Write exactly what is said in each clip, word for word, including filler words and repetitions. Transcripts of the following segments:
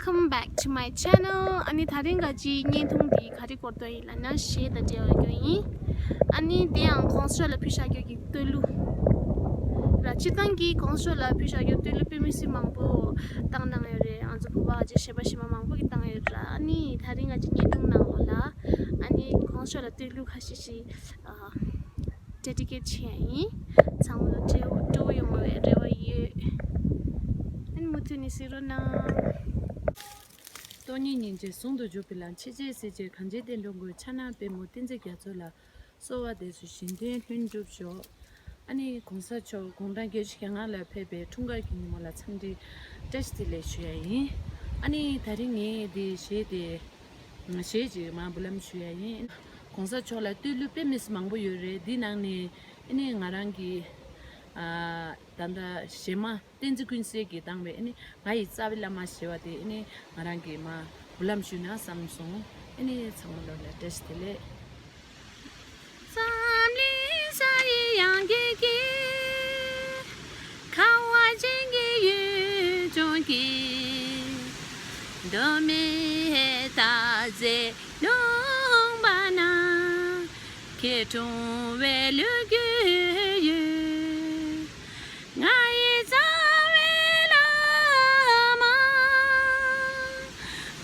Welcome back to my channel. ཨ་ནི་དེ་རིང་ག་ཅི་བརྙན་ཐུང་འདི་ག་རེ་སྐོར་ཐོག་ཡིན་ལབ་ན་གཞས་དང་འབྲེལ་བའི་སྐོར་ཡིན། ཨ་ནི་དེ་ཡང་གོང་ས་མཆོག་ལ་ཕུལ་བཞག་རྒྱུ་གི་བསྟོད་གླུ་ར། སྤྱིར་བཏང་གི་གོང་ས་མཆོག་ལ་ཕུལ་བཞག་རྒྱུ་བསྟོད་གླུ་དཔེ་མི་སྲིད་མང་པོ་བཏང་གནང་ཡོད་རེད། ང་ཚོ་བོད་པ་ག་ཅི་གཞས་པ་གཞས་མ་མང་པོ་གིས་བཏང་ཡོད་ར། ཨ་ནི་དེ་རིང་ག་ཅི་བརྙན་ཐུང་ནང་ལོགས་ལ་ཨ་ནི་གོང་ས་མཆོག་ལ་བསྟོད་གླུ་ཁ་ཤས་ཤིག་ཨ། ཌེ་ཌི་ཀེཊ་བྱས་ཡིན། ཚང་མ་ལ་སྤྲོ་སྤྲོ་པོ་ཡོང་བའི་རེ་བ་ཡོད། ཨ་ནི་མུ་མཐུད་ནས་གཟིགས་རོགས་གནང་། སྟོང་ཉིད་སྙིང་རྗེ་ཟུང་དུ་འཇུག་པའི་ལམ། ཆེས་ཆེར་གཟིགས་ཕྱིར་གངས་ཅན་བསྟན་འགྲོའི་མགོན། ཕྱག་ན་པདྨོ་བསྟན་འཛིན་རྒྱ་མཚོ་ལ། གསོལ་བ་འདེབས་སོ་གཞན་དོན་ལྷུན་གྲུབ་ཤོག་ཨ་ནི་གོང་ས་མཆོག་དགུང་གྲངས་བརྒྱད་ཅུ་གྱ་ལྔ་ལ་ཕེབས་པའི་འཁྲུངས་སྐར་གྱི་ཉིན་མོ་ལ་འཚམས་འདྲི་བཀྲ་ཤིས་བདེ་ལེགས་ཞུ་ཡ་ཡིན། ཨ་ནི་དེ་རིང་ངས་འདི་གཞས་དེ་གཞས་ཅིག་མར་འབུལ་ལམ་ཞུ་ཡ་ཡིན། གོང་ས་མཆོག་ལ་བསྟོད་གླུ་དཔེ་མི་སྲིད་མང་པོ་ཡོད་རེད། འདི་ནང་ནས་ཨ་ནི་ང་རང་གི་ཨ་ད་ལྟ་གཞས་མ་བསྟན་འཛིན་ཀུན་གསལ་གྱིས་བཏང་བའི་ཨ་ནི་ང་ཡི་རྩ་བའི་བླ་མ་ཞེས་པ་དེ་ཨ་ནི་ང་རང་གིས་མར་འབུལ་ལམ་ཞུས་ན་བསམ་སོང་། ཨ་ནི་ཚང་མ་ལོ་ལ་བཀྲ་ཤིས་བདེ་ལེགས། འཛམ་གླིང་ས་ཡི་ཡང་རྒྱལ་གྱི། ཁ་བ་ཅན་གྱི་ཡུལ་ལྗོངས་ཀྱི། མདོ་སྨད་སྟག་རྩེ་ལུང་པ་ན། ཁྱེད་འཁྲུངས་པའི་ལོ་རྒྱུས་ཡོད། ང་ཡི་རྩ་བའི་བླ་མ།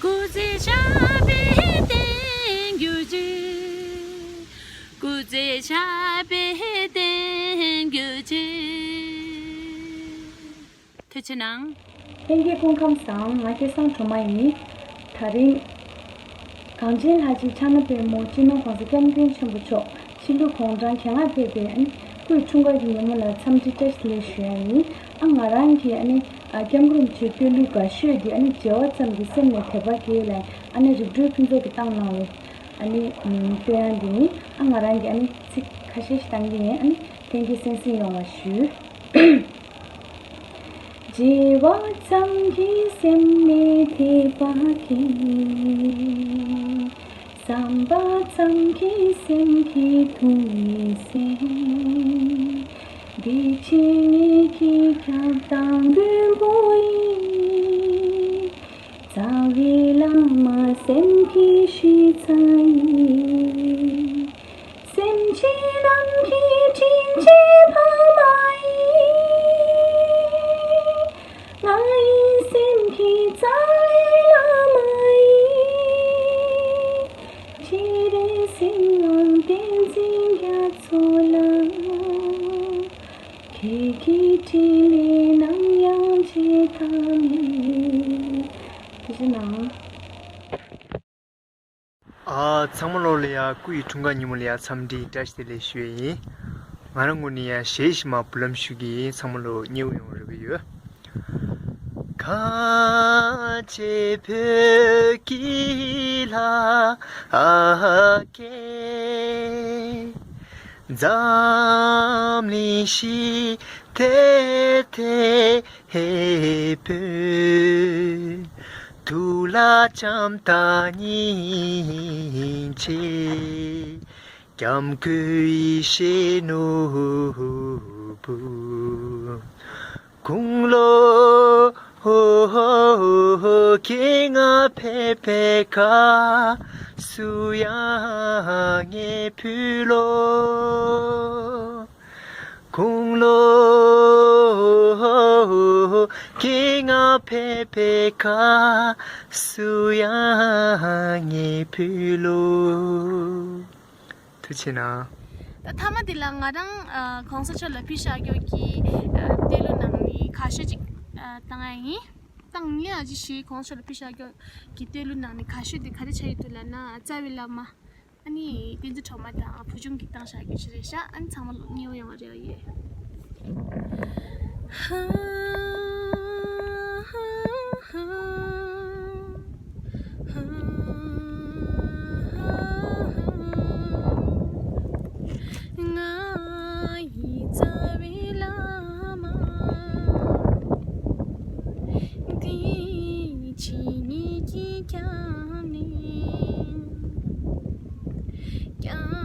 སྐུ་ཚེ་ཞབས་པད་བརྟན་གྱུར་ཅིག་སྐུ་ཚེ་ཞབས་པད་བརྟན་གྱུར་ཅིག་ཐུགས་རྗེ་གནང་། ལྷན་རྒྱས་སྐུ་ཁམས་བཟང་། ང་སྐལ་བཟང་སྒྲོལ་མ་ཡིན། དེ་རིང་གངས་ཅན་ལྷ་རྗེ་ཕྱག་ན་པདྨོ་སྤྱི་ནོར་༸གོང་ས་༸སྐྱབས་མགོན་ཆེན་པོ་མཆོག་ཕྱི་ལོ་དགུང་གྲངས་གྱ་ལྔ་ཕེབས་པའི་ཨ་ནི་སྐུའི་འཁྲུངས་སྐར་གྱི་ཉིན་མོ་ལ་འཚམས་འདྲི་བཀྲ་ཤིས་བདེ་ལེགས་ཞུ་ཡ་ཡིན། ཨ་ང་རང་གིས་ཨ་ནི་ཨ་སྐྱབས་མགོན་རིན་པོ་ཆེའི་བསྟོད་གླུ་དགའ་ཤོས་འདི་ཨ་ནི་མཇལ་བ་ཙམ་གྱིས་སེམས་ནས་དད་པ་སྐྱེ་ལ། ཨ་ནི་རིག་གྲོལ་ཕུན་ཚོགས་ཀྱིས་བཏང་གནང་བའི་ཨ་ནི་ཨམ་བསྟོད་དབྱངས་འདི་ཡིན། ཨ་ང་རང་གིས་ཨ་ནི་ཚིག་ཁ་ཤས་ཤིག་བཏང་གི་ཡིན། ཨ་ནི་ལྷན་རྒྱས་གསན་གཟིགས་ཡོང་བ་ཞུ། བརྗེ་བ་ཙམ་གྱིས་སེམས་ནས་དད་པ་སྐྱེ། བསམ་པ་ཙམ་གྱིས་སེམས་ཀྱི་དུང་ནི་ཟད། བདེ་ཆེན་ངེད་ཀྱི་སྐྱབས་དང་མགོན་པོ་ཡིས། རྩ་བའི་བླ་མ་སེམས་ཀྱི་གཞི་རྩ་ཡིན། སེམས་ཅན་རྣམས་ཀྱི་དྲིན་ཅན་ཕ་མ་ཡིན། ང་ཡི་སེམས་ཀྱི་རྩ་བའི་བླ་མ་ཡིན། སྤྱན་རས་གཟིགས་དབང་བསྟན་འཛིན་རྒྱ་མཚོ་ལ། ཁྱེད་ཀྱི་དྲིན་ལས་ནམ་ཡང་བརྗེད་ཐབས་མེད། ཐུགས་རྗེ་གནང་། ཨ། ཚང་མ་ལོ་ལ་ཡ་སྐུ་ཡི་འཁྲུངས་སྐར་ཉིན་མོ་ལ་ཡ་འཚམས་འདྲི་བཀྲ་ཤིས་བདེ་ལེགས་ཞུ་ཡས་ཡིན། ང་རང་ངོས་ནས་ཡ་གཞས་ཤིག་མར་འབུལ་ལམ་ཞུ་གི་ཡིན། ཚང་མ་ལོ་མཉེས་པོ་ཡོང་བའི་རེ་བ་ཡོད། ཁ་ཆེ་བོད་ཀྱི་ལྷ་སྐལ། འཛམ་གླིང་ཞི་བདེ་དེ་ཧེ་བོད། ཐུགས་ལ་བྱམས་དང་སྙིང་རྗེ། སྐྱབས་མགོན་ཡེ་ཤེས་ནོར་བུ། དགུང་ལོ་ཁྱེད་ང་ཕེབས་པའི་སྐབས་སུ་ཡང་ངས་ཕུལ་ལོ། དགུང་ལོ་ཁྱེད་ང་ཕེབས་པའི་སྐབས་སུ་ཡང་ངས་ཕུལ་ལོ། ཐུགས་རྗེ་གནང་། ད་མཐའ་མ་དེ་ལ་ང་རང་ཨ་གོང་ས་མཆོག་ལ་ཕུལ་བཞག་རྒྱུ་གི་ཨ་བསྟོད་གླུ་ནང་ནས་ཁ་ཤས་ཅིག་ཨ་བཏང་ཡ་ཡིན། བཏང་ངེས་ཨ་ཅི་ཞིག་གོང་ས་མཆོག་ལ་ཕུལ་བཞག་རྒྱུ་གི་བསྟོད་གླུ་ནང་ནས་ཁ་ཤས་དེ་ག་རེ་ཆགས་ཡོད་འདུག་ལབ་ན། རྩ་བའི་བླ་མ། ཨ་ནི་བསྟན་འཛིན་སྒྲོལ་མ་དང་བུ་ཆུང་གིས་བཏང་བཞག་རྒྱུ་ཞིག་རེད་ཤག་ཨ་ནི་ཚང་མ་མཉེས་པོ་ཡོང་བ་རེ་བ་ཡོད། ང་ཡི་རྩ་བའི་བླ་མ། བདེ་ཆེན་ངེད་ཀྱི་སྐྱབས་གནས། སྐྱབས་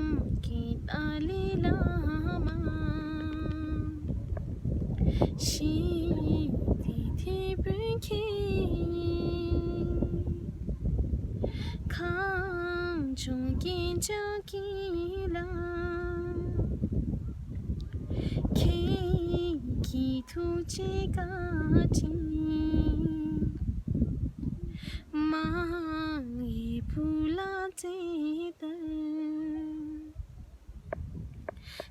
མགོན་ཏཱ་ལའི་བླ་མ། ཞི་བདེ་དེད་དཔོན་ཁྱེད་ཡིན། བཀྲ་ཤིས་བཀའ་དྲིན། མ་ཡི་བུ་ལ་བརྩེ་ལྟར།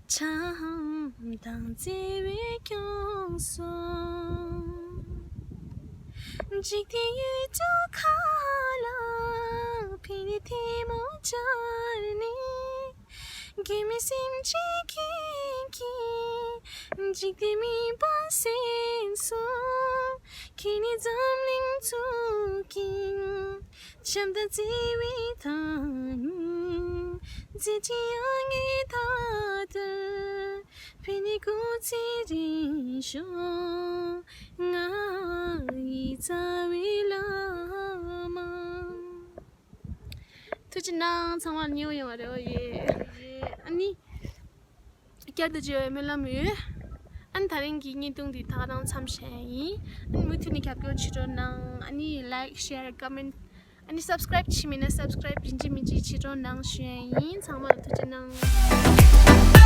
བྱམས་དང་བརྩེ་བས་སྐྱོང་སོང་། འཇིག་རྟེན་ཡུལ་གྲུ་མཁའ་ལ། ཕན་ནུས་ཐལ་མོ་སྦྱར་ནས། མགོན་མེད་སེམས་ཅན་ཀུན་གྱི། འཇིག་རྟེན་མུན་པ་སེལ་སོང་། ཁྱེད་ནི་འཛམ་གླིང་ཚུགས་ཀྱིན། བྱམས་དང་བརྩེ་བའི་ཐག་རིང་། མཛད་ཅིང་ཡར་ངོའི་མཐའ་ལྟར། ཕན་ནུས་སྐུ་ཚེ་རིང་ཤོག། ང་ཡི་རྩ་བའི་བླ་མ། ཐུགས་རྗེ་གནང་། ཚང་མ་ཉེ་བོ་ཡོང་བ་རེ་བ་ཡོད། ཨ་ནི། བསྐྱར་དུ་མཇལ་བའི་སྨོན་ལམ་ཡོད། ཨ་ནི་དེ་རིང་གི་བརྙན་ཐུང་འདི་ད་ག་རང་མཚམས་བཞག་ཡིན། ཨ་ནི་མུ་མཐུད་ནས་རྒྱབ་སྐྱོར་བྱེད་རོགས་གནང་། ཨ་ནི་like, share, comment. ཨ་ནི་subscribe བྱས་མེད་ན་subscribe ཡིན་གཅིག་མིན་གཅིག་བྱེད་རོགས་གནང་ཞུ་ཡ་ཡིན། ཚང་མ་ལ་ཐུགས་རྗེ་གནང་།